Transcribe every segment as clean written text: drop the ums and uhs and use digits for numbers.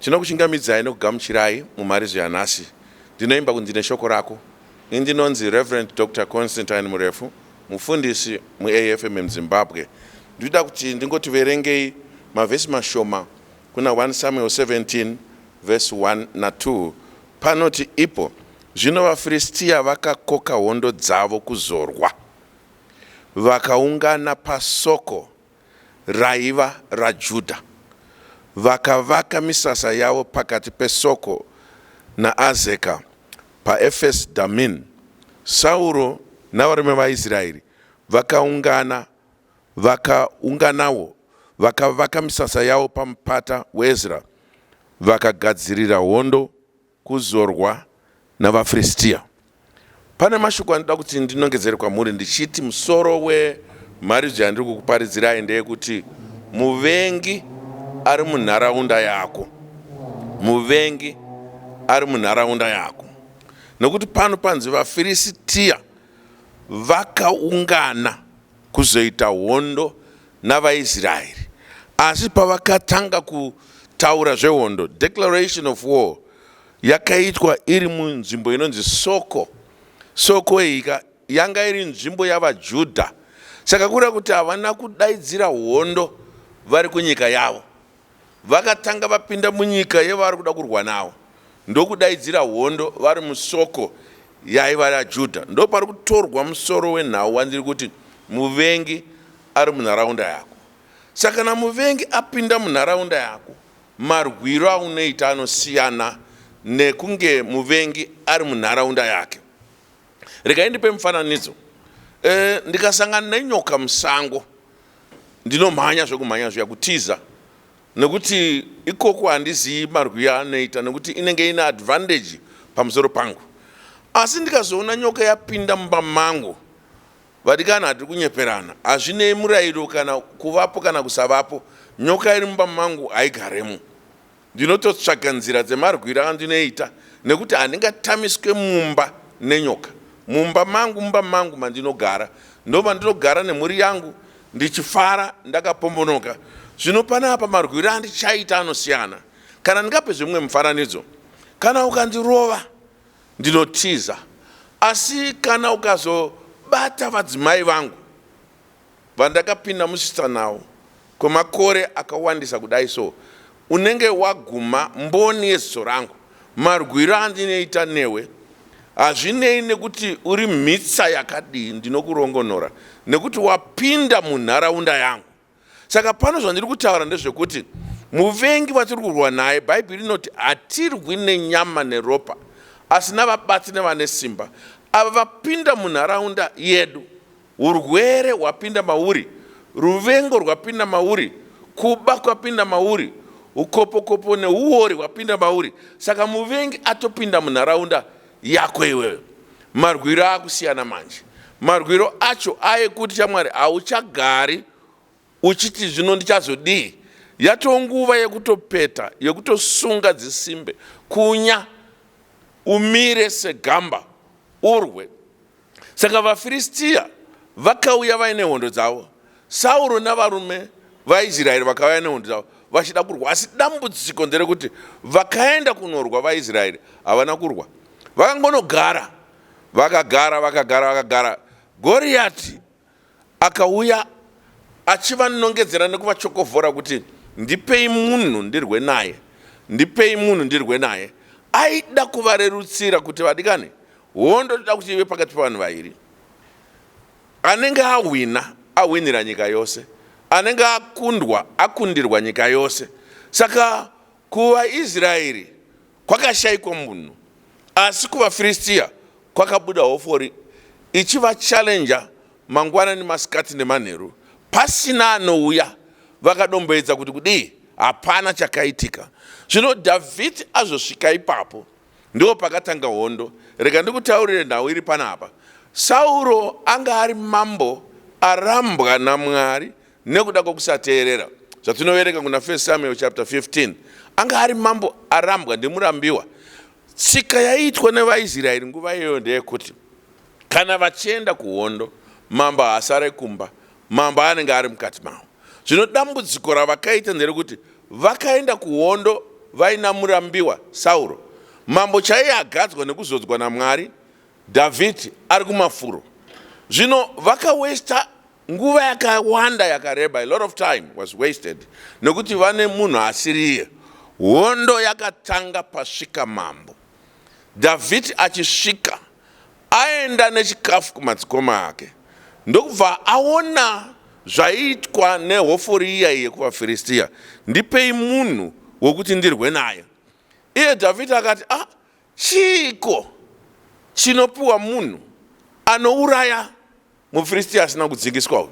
Tinokuchingamidzai nekugamuchirai mumharidzo yanhasi. Ndinoimba kuti ndine shoko rako. Ini ndinonzi Reverend Dr Constantine Murefu, mufundisi muAFMM Zimbabwe. Ndinoda kuti ndingoti verengei mavhesi mashoma kuna 1 Samuel 17 vhesi 1 na2. Panoti ipo, Zvino vaFiristia vakakoka hondo dzavo kuzorwa, vakaungana paSoko raiva raJudha, vakavaka misasa yavo pakati peSoko naAzeka paEfesi Dhamini. Sauro navarume vaIsraeri vakaungana vakaunganawo vakavaka misasa yavo pamupata weEzra, vakagadzirira hondo kuzorwa navaFiristia. Pane mashoko andinoda kuti ndinongedzere kwamuri ndichiti musoro wemharidzo yandiri kukuparidzirai ndeyekuti muvengi ari munharaunda yako. Muvengi ari munharaunda yako. Nokuti pano panzi vaFiristia vakaungana kuzoita hondo navaIsraeri. Asi pavakatanga kutaura zvehondo, declaration of war yakaitwa iri munzvimbo inonzi Soko. Soko iyi yanga iri nzvimbo yavaJudha. Saka kureva kuti havana kudaidzira hondo vari kunyika yavo. Vakatanga vapinda munyika yevari kuda kurwa navo ndokudaidzira hondo vari muSoko yaiva yaJudha. Ndopari kutorwa musoro wenhau wandiri kuti muvengi ari munharaunda yako. Saka kana muvengi apinda munharaunda yako, marwiro aunoita anosiyana nekunge muvengi ari munharaunda yake. Regai ndipe mufananidzo. E, ndikasangana nenyoka musango ndinomhanya zvekumhanya zviya kutiza nekuti ikoko handizii marwiyo anoita nekuti inenge ine advantage pamusoro pangu. Asi ndikazoona nyoka yapinda mumba mangu, vadikani, hatiri kunyeperana, hazvinei murayiro kana kuvapo kana kusavapo, nyoka iri mumba mangu haigaremo. Ndinototsvaga nzira dzemarwiro andinoita nekuti handingatamiswe mumba nenyoka. Mumba mangu mumba mangu mandinogara ndomandinogara nemhuri yangu ndichifara ndakapombonoka. Zvino panapa marwiro andichaita anosiyana. Kana ndingape zvemumwe mufananidzo, kana ukandirova ndinotiza asi kana ukazobata vadzimai vangu vandakapinda musvitsa nawo kwemakore akawandisa kudai so unenge waguma mboni yeziso rangu. Marwiro andinoita newe hazvinei nekuti uri mhitsa yakadii, ndinokurongonora nekuti wapinda munharaunda yangu. Saka pano zvandiri kutaura ndezvekuti muvengi watiri kurwa naye, Bhaibheri rinoti hatirwi nenyama neropa, asi navabati nevane simba. Ava vapinda munharaunda yedu. Urwere hwapinda mauri, ruvengo rwapinda mauri, kuba kwapinda mauri, ukopokopo neuori hwapinda mauri. Saka muvengi atopinda munharaunda yako iwewe. Marwiro akusiyana manje. Marwiro acho ayekuti shamwari hauchagari uchiti zvino ndichazodii. Yatoo nguva yekutopeta, yekutosunga dzisimbe, kunya umire segamba urwe. Saka vaFiristia vakauya vaine hondo dzavo. Sauro navarume vaIsraeri vakauya nehondo dzavo vachida kurwa, asi dambudziko nderekuti vakaenda kunorwa vaIsraeri havana kurwa, vakangonogara, vakagara, vakagara, vakagara. Goriati akauya achivanongedzera nekuvachokovhora kuti ndipei munhu ndirwe naye, ndipei munhu ndirwe naye. Aida kuvarerutsira kuti vadikani, hondo toda kuti ive pakati pevanhu vairi. Anenge ahwina ahwinira nyika yose, anenge akundwa akundirwa nyika yose. Saka kuvaIsraeri kwakashaikwa munhu, asi kuvaFiristia kwakabuda hofori ichivachallenger mangwanani, masikati nemanheru pasina anouya. Vakadomboedza kuti kudii, hapana chakaitika. Zvino Dhavhidhi azosvika ipapo, ndipo pakatanga hondo. Rega ndikutaurire nhau iri panapa. Sauro anga ari mambo arambwa naMwari nekuda kwekusateerera. Zvatinoverenga kuna 1 Samuel chapter 15. Anga ari mambo arambwa ndimurambiwa. Tsika yaiitwa nevaIsraeri nguva iyoyo ndeyekuti kana vachienda kuhondo, mambo haasare kumba, mambo anenge ari mukati mavo. Zvino dambudziko ravakaita nderekuti vakaenda kuhondo vaina murambiwa Sauro. Mambo chaiye agadzwa nekuzodzwa naMwari, Dhavhidhi, ari kumafuro. Zvino vakawesta nguva yakawanda yakareba, a lot of time was wasted, nekuti vane munhu asiriye. Hondo yakatanga pasvika mambo. Dhavhidhi achisvika, aenda nechikafu kumadzikoma ake, ndokubva aona zvaiitwa nehofori iya yekuvaFiristia. Ndipei munhu wokuti ndirwe naye. Iye Dhavhidhi akati, ah, chiiko chinopiwa munhu anouraya muFiristia asina kudzingiswa uyu?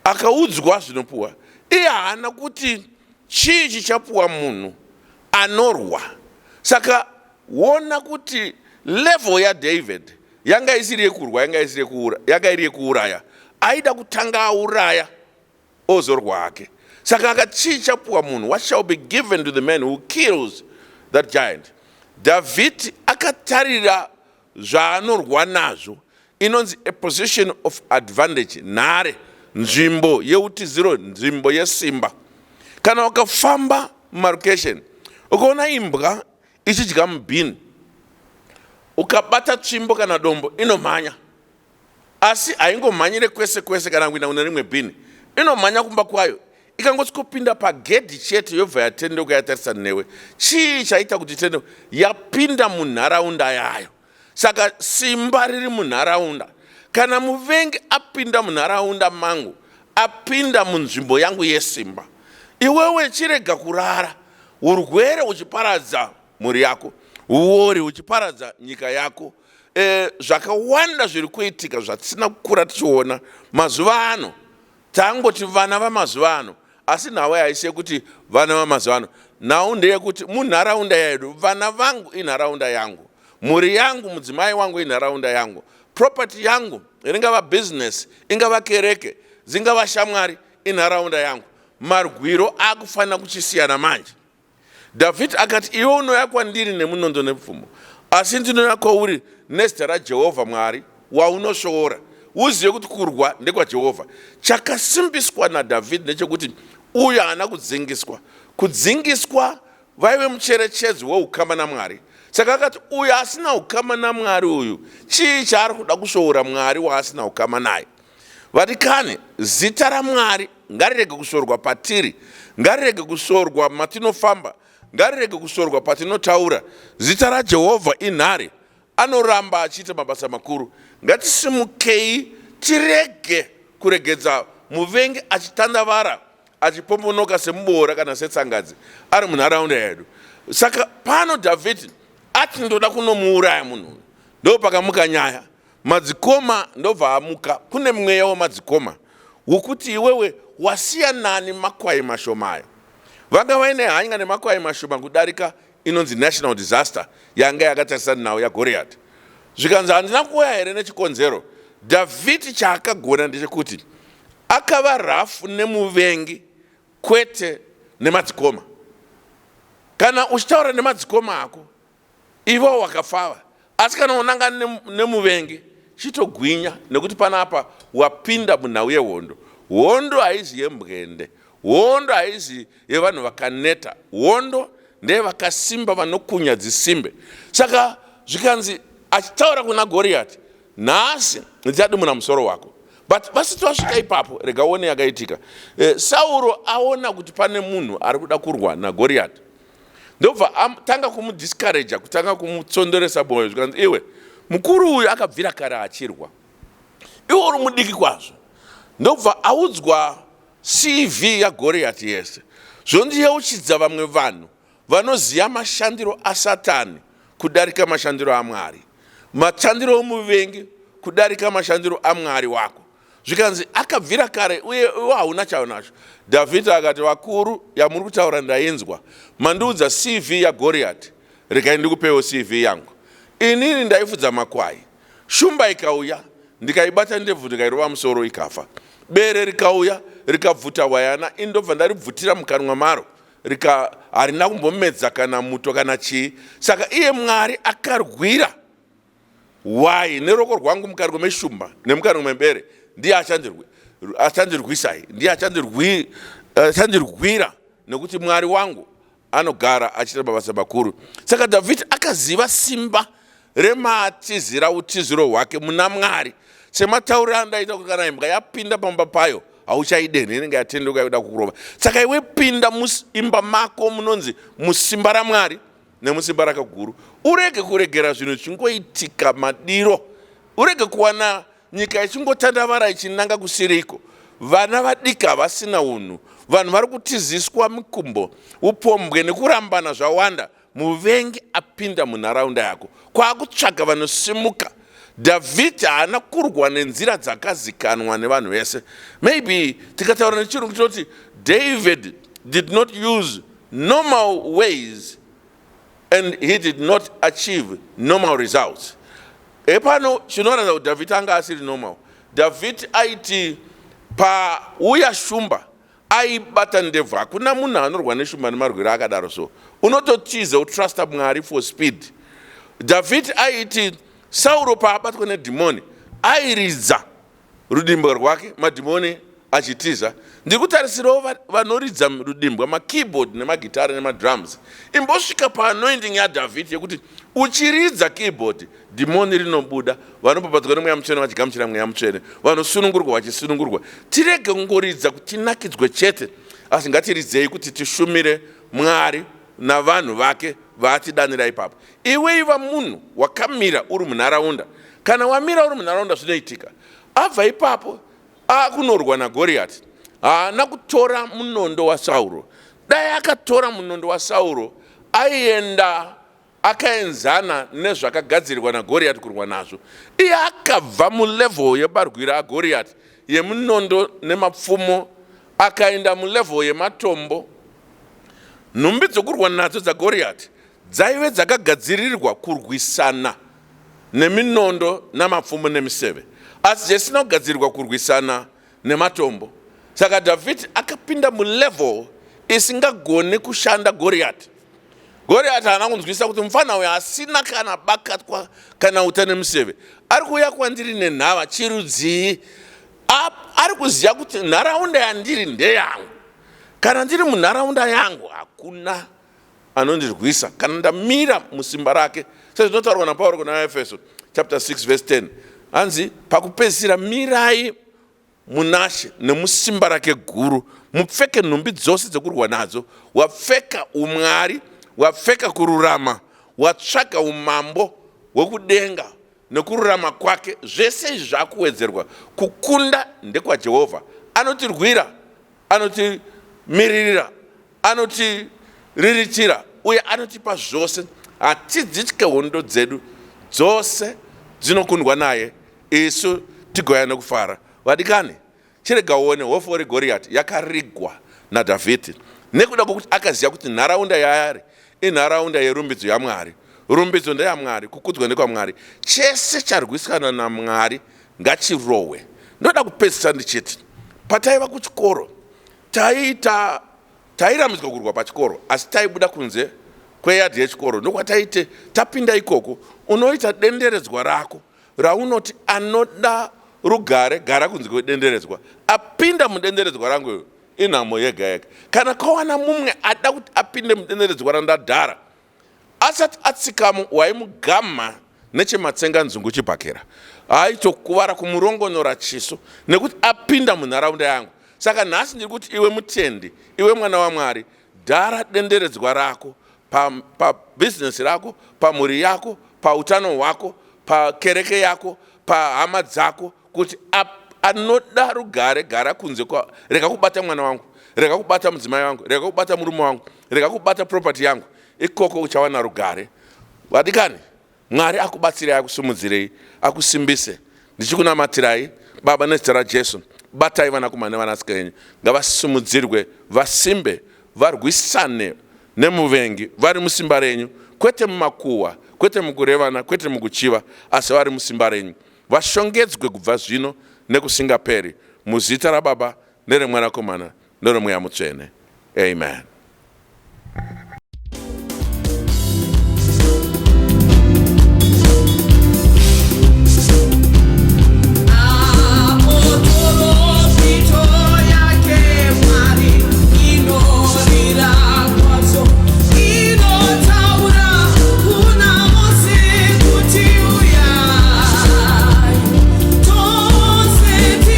Akaudzwa zvinopiwa. Iye haana kuti chii chichapiwa munhu anorwa. Saka wona kuti level yaDavid yanga isiri yekurwa, yanga isiri yekuura, yanga iri yekuuraya. Aida kutanga auraya ozorwa hake. Saka akati chii chapuwa munhu, what shall be given to the man who kills that giant? David akatarira zvaanorwa nazvo, inonzi a position of advantage, nhare, nzvimbo yeutiziro, nzvimbo yesimba. Kana ukafamba mumarokesheni ukaona imbwa ichidya mubhini, ukabata tsvimbo kana dombo inomhanya, asi haingomhanyire kwese kwese kana kuenda kune rimwe bhini, inomhanya kumba kwayo. Ikangosvikopinda pagedhi chete yobva yatendeuka yatarisa newe. Chii chaita kuti tendeuka? Yapinda munharaunda yayo. Saka simba riri munharaunda. Kana muvengi apinda munharaunda mangu, apinda munzvimbo yangu yesimba. Iwewe chirega kurara, urwere huchiparadza mhuri yako, uori huchiparadza nyika yako, zvakawanda zviri kuitika zvatisina kukura tichiona mazuva ano. Tangoti vana vamazuva ano, asi nhau haisi yekuti vana vamazuva ano. Nhau ndeyekuti munharaunda yedu, vana vangu inharaunda yangu, mhuri yangu, mudzimai wangu inharaunda yangu, property yangu, ringava business, ingava kereke, dzingava shamwari, inharaunda yangu. Marwiro akufanira kuchisiyana manje. Dhavhidhi akati, Iwe unouya kwandiri nemunondo nepfumo, asi ndinouya kwauri nezita raJehovha Mwari waunoshoora. Uzive kuti kurwa ndekwaJehovha. Chakasimbiswa naDhavhidhi ndechekuti uyu haana kudzingiswa. Kudzingiswa vaive mucherechedzo weukama naMwari. Saka akati, uyu asina ukama naMwari uyu, chii chaari kuda kushoora Mwari waasina ukama naye? Vadikani, zita raMwari ngarirege kushorwa patiri, ngarirege kushorwa matinofamba, ngarirege kushorwa patinotaura. Zita raJehovha inhare, anoramba achiita mabasa makuru. Ngatisimukei tirege kuregedza muvengi achitandavara achipombonoka semuboora kana setsangadzi ari munharaunda yedu. Saka pano Dhavhidhi ati ndoda kunomuuraya munhu uyu, ndopakamuka nyaya. Madzikoma ndobva amuka. Kune mweya wemadzikoma wokuti iwewe wasiya nani makwai mashoma ayo. Vanga vaine hanya nemakwai mashoma kudarika inonzi national disaster yanga yakatarisana nawo yaGoriati. Zvikanzi handina kuuya here nechikonzero. Dhavhidhi chaakagona ndechekuti akava rafu nemuvengi kwete nemadzikoma. Kana uchitaura nemadzikoma ako Ivo wakafava, asi kana unanga nemuvengi chitogwinya, nekuti panapa wapinda munhau yehondo. Hondo haizi yembwende, hondo haizi yevanhu vakaneta, hondo ndeyevakasimba vanokunya dzisimbe. Saka zvikanzi achitaura kuna Goriati, nhasi ndichadimura musoro wako. But vasati vasvika ipapo, rega uone yakaitika. Sauro aona kuti pane munhu ari kuda kurwa naGoriati, ndobva atanga kumudiscourager, kutanga kumutsondoresa moyo. Zvikanzi iwe mukuru uyu akabvira kare achirwa, iwe uri mudiki kwazvo. Ndobva audzwa CV yaGoriati yese. Zvondiyeuchidza vamwe vanhu vanoziva mashandiro aSatani kudarika mashandiro aMwari, mashandiro omuvengi kudarika mashandiro aMwari wako. Zvikanzi akabvira kare uye iwe hauna chaunacho. Dhavhidhi akati, vakuru, yamuri kutaura ndainzwa. Mandiudza CV yaGoriati, regai ndikupewo CV yangu. Inini ndaifudza makwai, shumba ikauya, ndikaibata ndebvu ndikairova musoro ikafa. Bere rikauya rikabvuta hwayana, ini ndobva ndaribvutira mukanwa maro, rika harina kumbomedza kana muto kana chii. Saka iye Mwari akarwira Why neruoko rwangu mukanwa meshumba nemukanwa mebere, ndiye achandirwisai, ndiye achandirwira, nekuti Mwari wangu Anogara achiita mabasa makuru. Saka Dhavhidhi akaziva simba rematizira utiziro hwake muna Mwari. Sematauriro andaita kuti kana imbwa yapinda pamba payo hauchaidenhe, inenge yatendeuka yoda kukurova. Saka iwe pinda muimba mako munonzi musimba raMwari nemusimba rake guru, urege kuregera zvinhu zvichingoitika madiro, urege kuwana nyika ichingotandavara ichinanga kusiriko. Vana vadiki havasina unhu, vanhu vari kutiziswa mikumbo, upombwe nekurambana zvawanda. Muvengi apinda munharaunda yako kwaakutsvaga vanosimuka. Dhavhidhi haana kurwa nenzira dzakazikanwa nevanhu vese. Maybe tikataura nechirungu tinoti David did not use normal ways and he did not achieve normal results. Hepano chinoratidza kuti Dhavhidhi anga asiri normal. Dhavhidhi aiti pauya shumba aibata ndebvu. Hakuna munhu anorwa neshumba nemarwiro akadaro, so unototiza utrusta Mwari for speed. Dhavhidhi aiti Sauro paabatwa nedhimoni airidza rudimbwa rwake, madhimoni achitiza. Ndiri kutarisirawo vanoridza rudimbwa, makeyboard nemagitare nemadrums. Imbosvika paanointing yaDhavhidhi yekuti uchiridza keyboard dhimoni rinobuda, vanobhabhadzwa nemweya mutsvene vachigamuchira mweya mutsvene, vanosunungurwa vachisunungurwa. Tirege kungoridza kuti tinakidzwe chete, asi ngatiridzei kuti tishumire Mwari navanhu vake vaatidanira ipapo. Iwe iva munhu wakamira uri munharaunda. Kana wamira uri munharaunda zvinoitika. Abva ipapo akunorwa naGoriati, haana kutora munondo waSauro. Dai akatora munondo waSauro aienda akaenzana nezvakagadzirirwa naGoriati kurwa nazvo. Iye akabva mulevel yebarwira aGoriati yemunondo nemapfumo akaenda mulevel yematombo. Nhumbi dzokurwa nadzo dzaGoriati dzaive dzakagadzirirwa kurwisana neminondo namapfumo nemiseve, asi dzisina kugadzirirwa kurwisana nematombo. Saka Dhavhidhi akapinda mulevel isingagoni kushanda Goriati. Goriati haana kunzwisisa kuti mufana uyu asina kana bakatwa kana uta nemuseve ari kuuya kwandiri nenhava chirudzii. Ari kuziva kuti nharaunda yandiri ndeyangu. Kana ndiri munharaunda yangu hakuna anondirwisa kana ndamira musimba rake, sezvinotaurwa naPauro kuna Efeso chapter 6 verse 10, hanzi pakupedzisira mirai munaShe nemusimba rake guru, mupfeke nhumbi dzose dzekurwa nadzo. Wapfeka umwari, wapfeka kururama, watsvaga umambo hwekudenga nekururama kwake, zvese izvi zvakuwedzerwa. Kukunda ndekwaJehovha, anotirwira, anotimiririra, anotiririritira uye anotipa zvose. Hatidzitye, hondo dzedu dzose dzinokundwa naye, isu tigouya nekufara. Vadikani, chirega uone hofori Goriyati yakarigwa naDhavhidhi nekuda kwokuti akaziva kuti nharaunda yaari inharaunda yerumbidzo yaMwari. Rumbidzo ndeyaMwari, kukudzwa ndekwaMwari. Chese charwisana naMwari ngachirohwe. Ndoda kupedzisa ndichiti pataiva kuchikoro taiita tairambidzwa kurwa pachikoro, asi taibuda kunze kweyadhi yechikoro ndokwataite. Tapinda ikoko unoita denderedzwa rako raunoti anoda rugare gara kunze kwedenderedzwa. Apinda mudenderedzwa rangu inhamo yega yega. Kana kwawana mumwe ada kuti apinde mudenderedzwa randadhara, asati atsikamo waimugama nechematsenganzungu chibhakera, aitokuvara kumurongonyora chiso nekuti apinda munharaunda yangu. Saka nhasi ndiri kuti iwe mutendi, iwe mwana waMwari, dhara denderedzwa rako pabhizinesi pa rako, pamhuri yako, pautano hwako, pakereke yako, pahama dzako, kuti anoda rugare gara kunze kwa, rega kubata mwana wangu, rega kubata mudzimai wangu, rega kubata murume wangu, rega kubata property yangu. Ikoko uchawana rugare. Vadikani, Mwari akubatsirei, akusumudzirei, akusimbise. Ndichikunamatirai Baba nezita raJesu, batai vanakomana nevanasikana venyu, ngavasimudzirwe, vasimbe, varwisane nemuvengi vari musimba renyu, kwete mumakuhwa, kwete mukurevana, kwete mukuchiva, asi vari musimba renyu. Vashongedzwe kubva zvino nekusingaperi, muzita raBaba nereMwanakomana neroMweya Mutsvene. Amen.